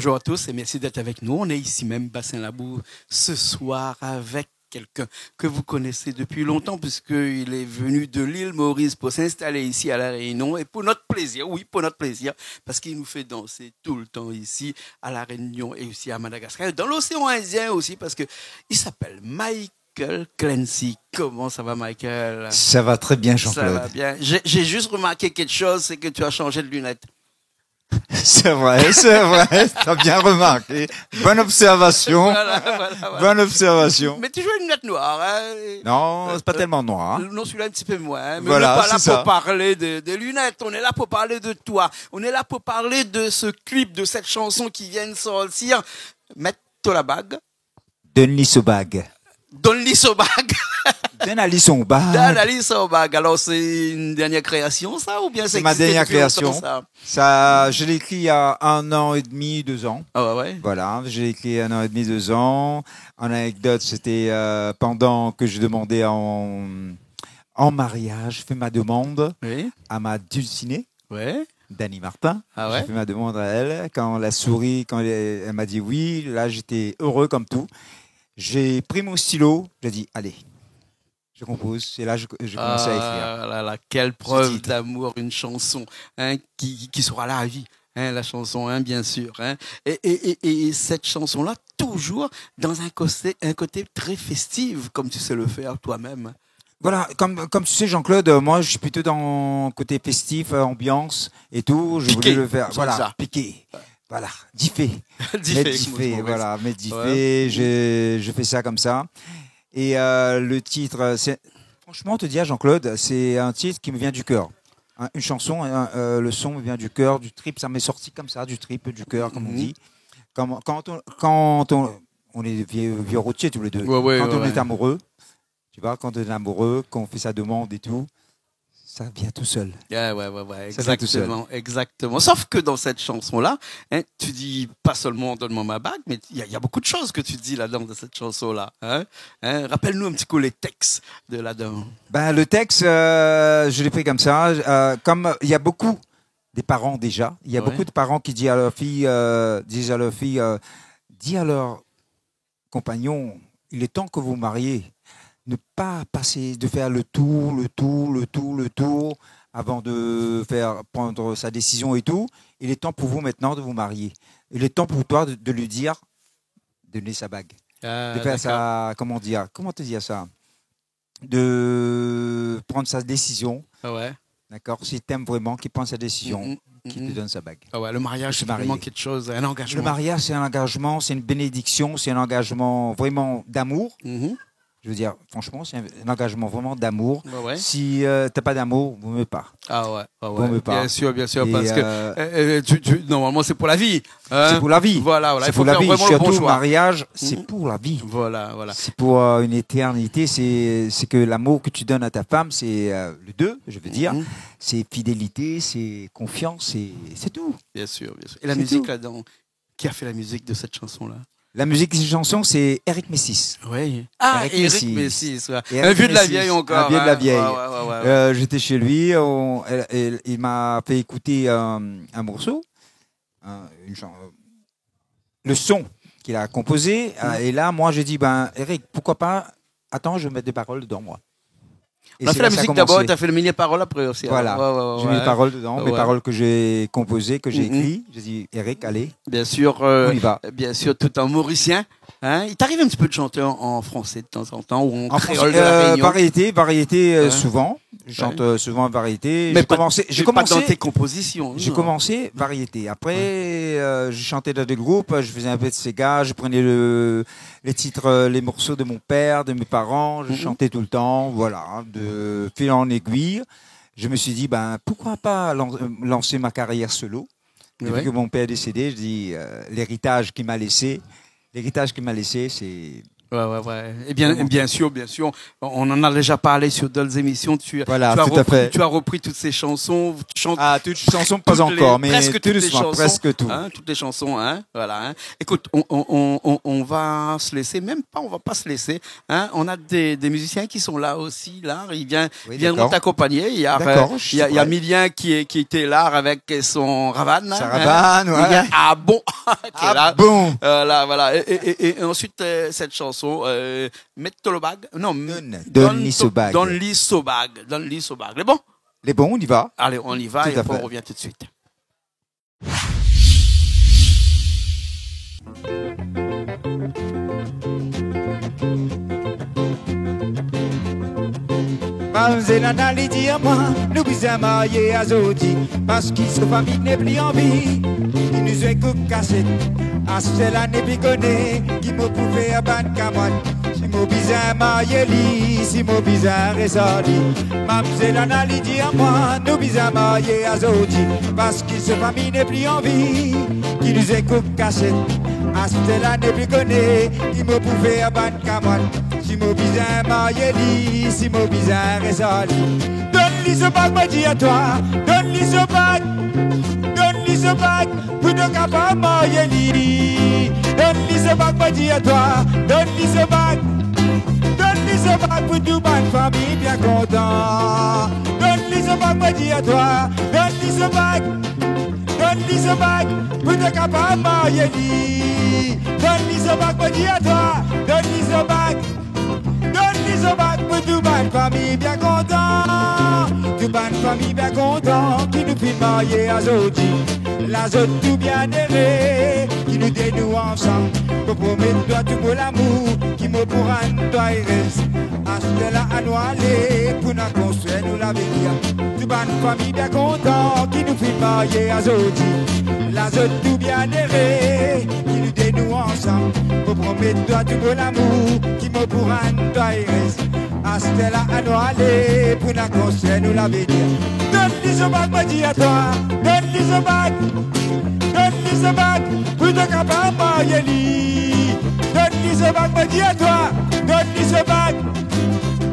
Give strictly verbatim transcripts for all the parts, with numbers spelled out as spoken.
Bonjour à tous et merci d'être avec nous. On est ici même, Bassin Labou, ce soir avec quelqu'un que vous connaissez depuis longtemps, puisqu'il est venu de l'île Maurice pour s'installer ici à La Réunion. Et pour notre plaisir, oui, pour notre plaisir, parce qu'il nous fait danser tout le temps ici, à La Réunion et aussi à Madagascar, et dans l'océan Indien aussi, parce que il s'appelle Michael Clancy. Comment ça va, Michael ? Ça va très bien, Jean-Claude. Ça va bien. J'ai, j'ai juste remarqué quelque chose, c'est que tu as changé de lunettes. C'est vrai, c'est vrai, t'as bien remarqué. Bonne observation. Voilà, voilà, voilà. Bonne observation. Mais tu joues une lunette noire, hein. Non, c'est pas tellement noir, hein. Non, celui-là, un petit peu moins, hein. Mais on n'est pas là pour parler de, des lunettes, on est là pour parler de toi. On est là pour parler de ce clip, de cette chanson qui vient de sortir. Mèt amoin la bag. Donn ali son bag. Donn ali son bag. Donn ali son bag. Donn ali son bag. Alors, c'est une dernière création, ça, ou bien ça existait depuis longtemps, ça ? C'est ma dernière création. Ça, je l'ai écrit il y a un an et demi, deux ans. Ah ouais, ouais. Voilà, je l'ai écrit un an et demi, deux ans. En anecdote, c'était, euh, pendant que je demandais en, en mariage, je fais ma demande à ma dulcinée. Ouais. Dany Martin. Ah ouais ? J'ai fait ma demande à elle. Quand elle a souri, quand elle, elle m'a dit oui, là, j'étais heureux comme tout. J'ai pris mon stylo, j'ai dit, allez, je compose. C'est là que je, j'ai commencé à écrire. Ah là là, quelle preuve d'amour, une chanson, hein, qui, qui sera là à vie, hein, la chanson, hein, bien sûr, hein. Et, et, et, et cette chanson-là, toujours dans un côté, un côté très festif, comme tu sais le faire toi-même. Voilà, comme, comme tu sais, Jean-Claude, euh, moi, je suis plutôt dans le côté festif, euh, ambiance et tout. Je voulais le faire, voilà, piqué. Piqué, comme ça. Voilà, difé. Difé, comme on dit en Maurice. Mettre difé, voilà, mettre difé. Ouais. Je, je fais ça comme ça. Et, euh, le titre, euh, c'est, franchement, te dire, Jean-Claude, c'est un titre qui me vient du cœur. Hein, une chanson, un, euh, le son me vient du cœur, du trip. Ça m'est sorti comme ça, du trip, du cœur, comme on dit. Mhm. Comme, quand on, quand on, on est vieux, vieux routiers tous les deux. Ouais, ouais, ouais, ouais. Quand on est amoureux, tu vois, quand on est amoureux, qu'on fait sa demande et tout, ça vient tout seul. Ouais, ouais, ouais, ouais, exactement, exactement. Ça vient tout seul. Sauf que dans cette chanson-là, hein, tu dis pas seulement « Donn amoin mon bag », mais il y a, il y a beaucoup de choses que tu dis là-dedans, dans cette chanson-là, hein. Hein, rappelle-nous un petit coup les textes de là-dedans. Ben, le texte, euh, je l'ai pris comme ça. Euh, comme il y a beaucoup des parents déjà, il y a beaucoup de parents qui disent à leur fille, euh, disent à leur fille, euh, dis à leur compagnon, il est temps que vous vous mariez. Ne pas passer, de faire le tour, le tour, le tour, le tour, avant de faire, prendre sa décision et tout. Il est temps pour vous maintenant de vous marier. Il est temps pour toi de, de lui dire, de donner sa bague. Ah, d'accord. De faire sa, comment dire, comment te dire ça ? De prendre sa décision. Ah ouais. D'accord ? Si t'aimes vraiment, qu'il prenne sa décision, qu'il te donne sa bague. Ah ouais, le mariage, c'est vraiment quelque chose, un engagement. Le mariage, c'est un engagement, c'est une bénédiction, c'est un engagement vraiment d'amour. Mhm. Je veux dire, franchement, c'est un, un engagement vraiment d'amour. Ouais, ouais. Si, euh, t'as pas d'amour, vaut mieux pas. Ah ouais, ah ouais. Vaut mieux pas. Bien sûr, bien sûr, parce que, euh, euh, tu, tu, normalement, c'est pour la vie. Hein ? C'est pour la vie. Voilà, voilà. Il faut faire vraiment le bon choix. C'est pour la vie. Surtout, mariage, c'est pour la vie. Mhm. Voilà, voilà. C'est pour, euh, une éternité. C'est, c'est que l'amour que tu donnes à ta femme, c'est, euh, le deux, je veux dire. Mhm. C'est fidélité, c'est confiance, c'est, c'est tout. Bien sûr, bien sûr. C'est tout. Et la musique là-dedans, qui a fait la musique de cette chanson-là ? La musique de cette chanson, c'est Eric Messis. Oui. Ah, Eric Messis. Eric Messis, ouais. Et Eric Messis, un vieux de la vieille encore, hein. Un vieux de la vieille. Ouais, ouais, ouais, ouais. Euh, j'étais chez lui, on, elle, elle, il m'a fait écouter un, un morceau. Hein, une chan-, le son qu'il a composé, euh, et là, moi, j'ai dit, ben, Eric, pourquoi pas, attends, je vais mettre des paroles dedans, moi. Et c'est là que ça a commencé. On a fait la musique d'abord et t'as fait le milieu parole après aussi, alors. Voilà. Ouais, ouais, ouais, ouais. J'ai mis les paroles dedans, mes paroles que j'ai composées, que j'ai écrites. Mhm. J'ai dit, Eric, allez, on y va. Bien sûr, euh, bien sûr, tout en mauricien. Hein, il t'arrive un petit peu de chanter en, en français de temps en temps, ou en créole de la Réunion ? En français, euh, variété, variété, euh, souvent. Ouais. Je chante, euh, souvent variété. Mais pas, mais pas dans tes compositions, non ? J'ai commencé, j'ai commencé variété. Après, euh, je chantais dans des groupes, je faisais un peu de séga, je prenais le, les titres, euh, les morceaux de mon père, de mes parents, je chantais tout le temps, voilà, hein, de fil en aiguille. Je me suis dit, ben, pourquoi pas lan-, euh, lancer ma carrière solo ? Ouais. Depuis que mon père est décédé, je dis, euh, l'héritage qu'il m'a laissé, l'héritage qu'il m'a laissé, c'est Ouais, ouais, ouais. Eh bien, vraiment. Bien sûr, bien sûr. On en a déjà parlé sur d'autres émissions. Tu as, voilà, tu as tout à repris, fait, tu as repris toutes ces chansons. Tu chantes, ah, toutes les chansons, pas encore, mais presque toutes les chansons, presque tout. Hein, toutes les chansons, hein, voilà, hein. Écoute, on, on, on, on, on va se laisser, même pas, on va pas se laisser, hein. On a des, des musiciens qui sont là aussi, là. Ils viennent, oui, ils viendront, d'accord, t'accompagner. Il y a, d'accord, euh, je suis prêt. Il y a, il y a Milien qui est, qui était là avec son ravane, hein. Sa ravane, ouais. Milien, ah bon, qui est là. Ah bon. Euh, là, voilà. Et, et, et, et ensuite, euh, cette chanson, euh, Mèt to lo bag. Non, donn, donn li so bag. Donn li so bag. Donn li so bag. Lé bon ? Lé bon, on y va. Allez, on y va et après, on revient tout de suite. Tout à fait. Mamzèl Ana li di amoin, nou bizin marié azordi, parské son fami na pli anvi, li nou zoué koup kashèt. Astèr la na pli koné, ki mo pou fé bann kamoin. Si mo bizin marié li, si mo bizin rès ali. Mamzèl Ana li di amoin, nou bizin marié azordi, parské son fami na pli anvi, ki nou zoué koup kashèt. Astèr la na pli koné, ki mo pou fé bann kamoin. Si mo bizin marié li, si mo bizin rès ali. Donn li so bag, mo di atoi, donn li so bag, donn li so bag, pou nou kapab marié li. Donn li so bag, mo di atoi, donn li so bag. Donn li so bag pou tout bann fami bien kontan. Donn li so bag, mo di atoi, donn li so bag. Donn li so bag pou nou kapab marié li. Donn li so bag, mo di atoi, donn li so bag. Donn li so bag pou tout bann fami bien kontan. Tout bann fami bien kontan ki nou fine marié azordi. La zot tou bien éré, ki nou dé nou ansanm. Pou promèt doi tout mon lamour, ki mo pou rann doi érèz. Astèr la anou alé, pou nou konstrui nou lavenir. Tout bann fami bien kontan ki nou fine marié azordi. La zot tou bien éré, ki nou dé nou ansanm. Pou promèt doi tout mon lamour, ki mo pou rann doi érèz. Astèr la anou alé, pou nou konstrui nou lavenir. Donn li so bag, mo di atoi, donn li so bag. Donn li so bag pou nou kapab marié li. Donn li so bag, mo di atoi, donn li so bag.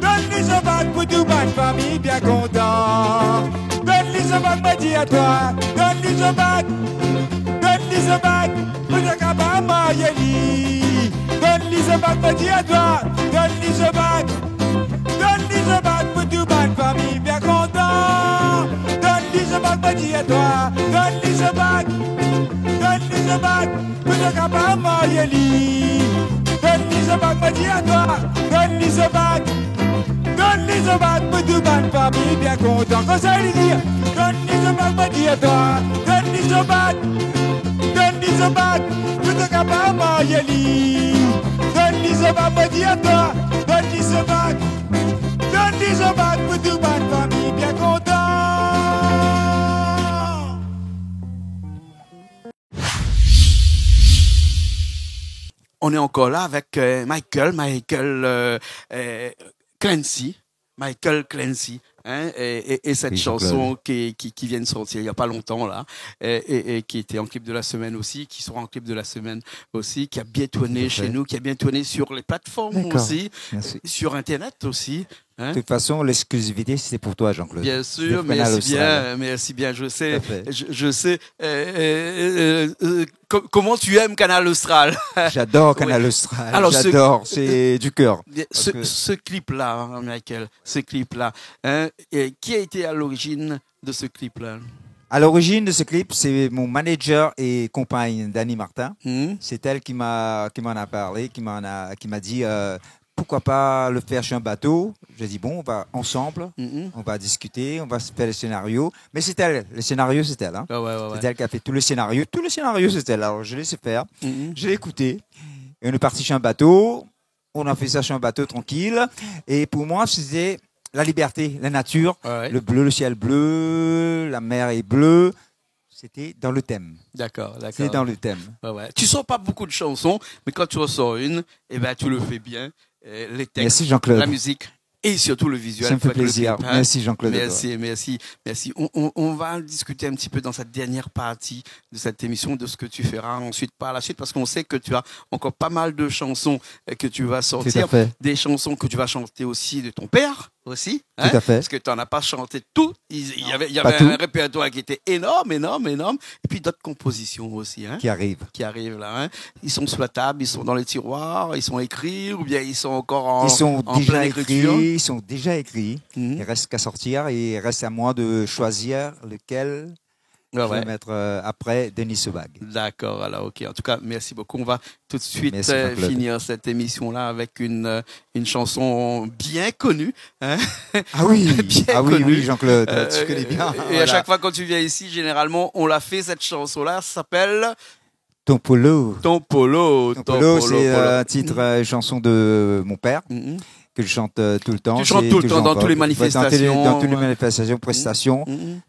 Donn li so bag pou tout bann fami bien kontan. Donn li so bag, mo di atoi, donn li so bag. Donn li so bag pou nou kapab marié li. Donn li so bag, mo di atoi, donn li so bag. Donn li so bag pou tout bann fami bien kontan. Donn li so bag, mo di atoi, donn li so bag. Donn li so bag pou nou kapab marié li. Donn li so bag, mo di atoi, donn li so bag. Donn li so bag pou tout bann fami bien kontan. Konmsa li di, donn li so bag, mo di atoi, donn li so bag. Donn li so bag pou nou kapab marié li. Donn li so bag, mo di atoi, donn li so bag. Donn li so bag pou tout bann fami bien kontan. On est encore là avec, euh, Michael, Michael, euh, euh, Clancy. Michael Clancy, hein, et, et, et cette, oui, Jean-Claude, chanson qui, qui, qui vient de sortir il y a pas longtemps, là, et, et, et qui était en clip de la semaine aussi, qui sera en clip de la semaine aussi, qui a bien tourné chez nous, tout à fait, qui a bien tourné sur les plateformes aussi, d'accord, merci, euh, sur Internet aussi. Hein ? De toute façon, l'exclusivité, c'est pour toi, Jean-Claude. Bien sûr, merci bien, merci bien, je sais, tout à fait, je, je sais, euh, euh, euh, euh, co-, comment tu aimes Kanal Austral. J'adore Kanal Austral, oui. Alors, ce, j'adore, c'est du cœur. Bien, ce, parce que ce clip-là, hein, Michael, ce clip-là, hein, et qui a été à l'origine de ce clip-là ? À l'origine de ce clip, c'est mon manager et compagne, Dany Martin. Mhm. C'est elle qui m'a, qui m'en a parlé, qui m'en a, qui m'a dit, euh, pourquoi pas le faire sur un bateau ? J'ai dit, bon, on va ensemble, mhm, on va discuter, on va se faire le scénario. Mais c'est elle, le scénario, c'est elle, hein. Ah ouais, ouais, ouais. C'est elle qui a fait tout le scénario. Tout le scénario, c'est elle. Alors, je l'ai laissé faire. Mhm. Je l'ai écouté. Et on est parti sur un bateau. On a fait ça sur un bateau tranquille. Et pour moi, c'était la liberté, la nature, ouais, ouais, le bleu, le ciel bleu, la mer est bleue. C'était dans le thème. D'accord, d'accord. C'était dans le thème. Ouais, ouais. Tu sors pas beaucoup de chansons, mais quand tu ressors une, eh ben, tu le fais bien. Euh, les textes, merci Jean-Claude, la musique. et surtout le visuel. Ça me fait plaisir. Avec le clip, hein. Merci, Jean-Claude, à toi. Merci, merci, merci. On, on, on va discuter un petit peu dans cette dernière partie de cette émission de ce que tu feras ensuite, par la suite, parce qu'on sait que tu as encore pas mal de chansons, euh, que tu vas sortir. Tout à fait. Des chansons que tu vas chanter aussi de ton père aussi, hein, tout à fait, parce que t'en as pas chanté tout. Il, il y avait, il y avait un répertoire qui était énorme, énorme, énorme. Pas tout. Et puis d'autres compositions aussi, hein, qui arrivent, qui arrivent là, hein. Ils sont sur la table, ils sont dans les tiroirs, ils sont écrits, ou bien ils sont encore en, en pleine écriture ? Ils sont déjà écrits, ils sont déjà écrits. Mhm. Il reste qu'à sortir et il reste à moi de choisir lequel je vais mettre, euh, après Denis Sebag. D'accord, alors, ok. En tout cas, merci beaucoup. On va tout de suite, euh, finir cette émission-là avec une, euh, une chanson bien connue, hein. Merci, Jean-Claude. Ah oui, oui, Jean-Claude, tu connais bien. Bien connue. Euh, et à chaque fois quand tu viens ici, généralement, on la fait, cette chanson-là. Ça s'appelle Ton Polo. Ton Polo, Ton Polo, c'est, euh, un titre, euh, une chanson de mon père, que je chante, euh, tout le temps. Tu chantes tout le temps, dans toutes les manifestations, prestations.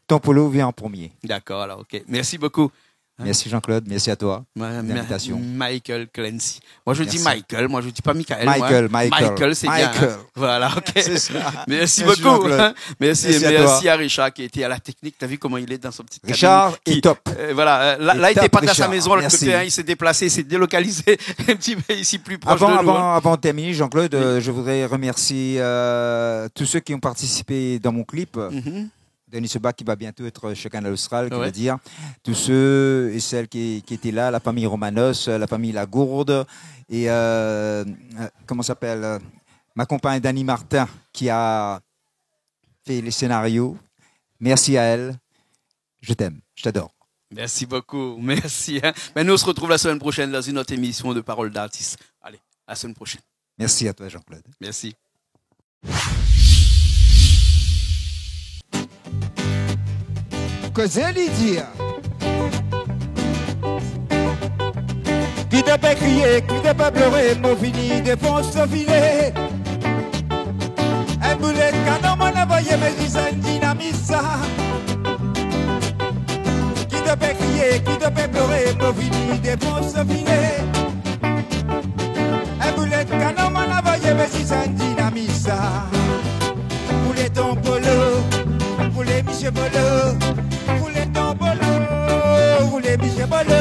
Ton Polo vient en premier. D'accord, alors, ok. Merci beaucoup. Hein ? Merci Jean-Claude, merci à toi de l'invitation. Michael Clancy. Moi, je dis Michael, moi, je dis pas Michael, moi. Michael, Michael. Michael, c'est bien, hein ? Voilà, ok. C'est ça. Merci beaucoup, hein. Merci Jean-Claude. Merci, et merci à Richard qui était à la technique. T'as vu comment il est dans son petit cabine ? Richard est top. Voilà, euh, là, il était pas dans sa maison, l'autre côté, hein, il s'est déplacé, il s'est délocalisé un petit peu ici, plus proche de nous, hein. Avant, avant, avant de terminer, Jean-Claude, euh, je voudrais remercier, euh, tous ceux qui ont participé dans mon clip. Mhm. Denis Sebag qui va bientôt être chez Kanal Austral, qui va dire, tous ceux et celles qui, qui étaient là, la famille Romanos, la famille Lagourde, et, euh, euh, comment s'appelle, euh, ma compagne Dany Martin, qui a fait les scénarios. Merci à elle. Je t'aime, je t'adore. Merci beaucoup, merci, hein. Ben, nous, on se retrouve la semaine prochaine dans une autre émission de Parole d'artiste. Allez, à la semaine prochaine. Merci à toi, Jean-Claude. Merci. Kozé li di. Ki té pé kriyé, ki té pé ploré, mo fini défons lo filé. In boulèt kanon moin la voyé, mé si sa in dinamit sa. Ki té pé kriyé, ki té pé ploré, mo fini défons lo filé. In boulèt kanon moin la voyé, mé si sa in dinamit sa. Roulé ton polo, roulé misyé polo, roulé ton polo, roulé misyé polo,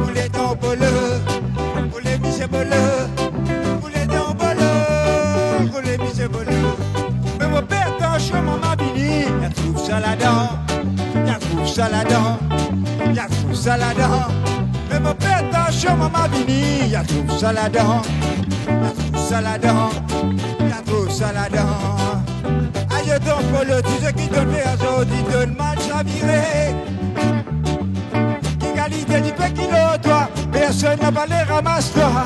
roulé ton polo, roulé misyé polo, roulé ton polo, roulé misyé polo. Mé mon pèr, atansion, momon vini, la trouv sa ladan, la trouv sa ladan, la trouv sa ladan. Mé mon pèr, atansion, momon vini, la trouv sa ladan, la trouv sa ladan, la trouv sa ladan. Ayé ton polo, ti sé ki tonn fé azordi, tonn mal chaviré. Ki kalité di pé kilo toi, pèrsone la pa lé ramas toi.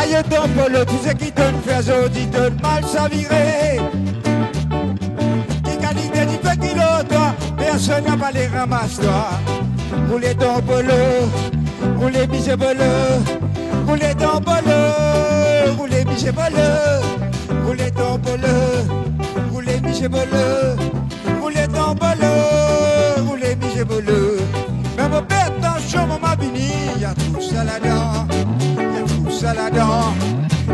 Ayé ton polo, ti sé ki tonn fé azordi, tonn mal chaviré. Ki kalité di pé kilo toi, pèrsone la pa lé ramas toi. Roulé ton polo, roulé misyé polo, roulé ton polo, roulé misyé polo, roulé ton polo, roulé misyé polo, roulé ton polo, roulé misyé polo. Mé mon pèr, atansion, momon vini, la trouv sa ladan, la trouv sa ladan,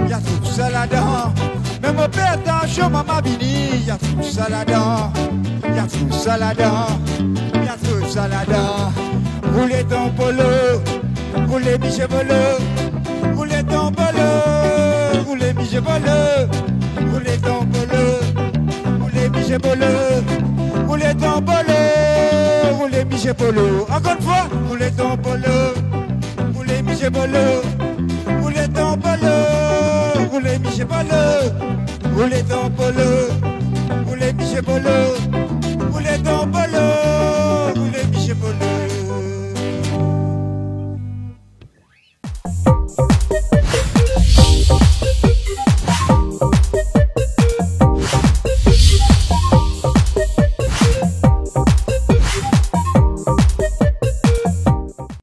la trouv sa ladan. Mé mon pèr, atansion, momon vini, la trouv sa ladan, la trouv sa ladan, la trouv sa ladan. Roulé ton polo, roulé misyé polo, roulé ton polo, roulé misyé polo, roulé ton polo, roulé misyé polo, roulé ton polo, roulé misyé polo. Ankor in foi, roulé ton polo, roulé misyé polo, roulé ton polo, roulé misyé polo, roulé ton polo, roulé misyé polo,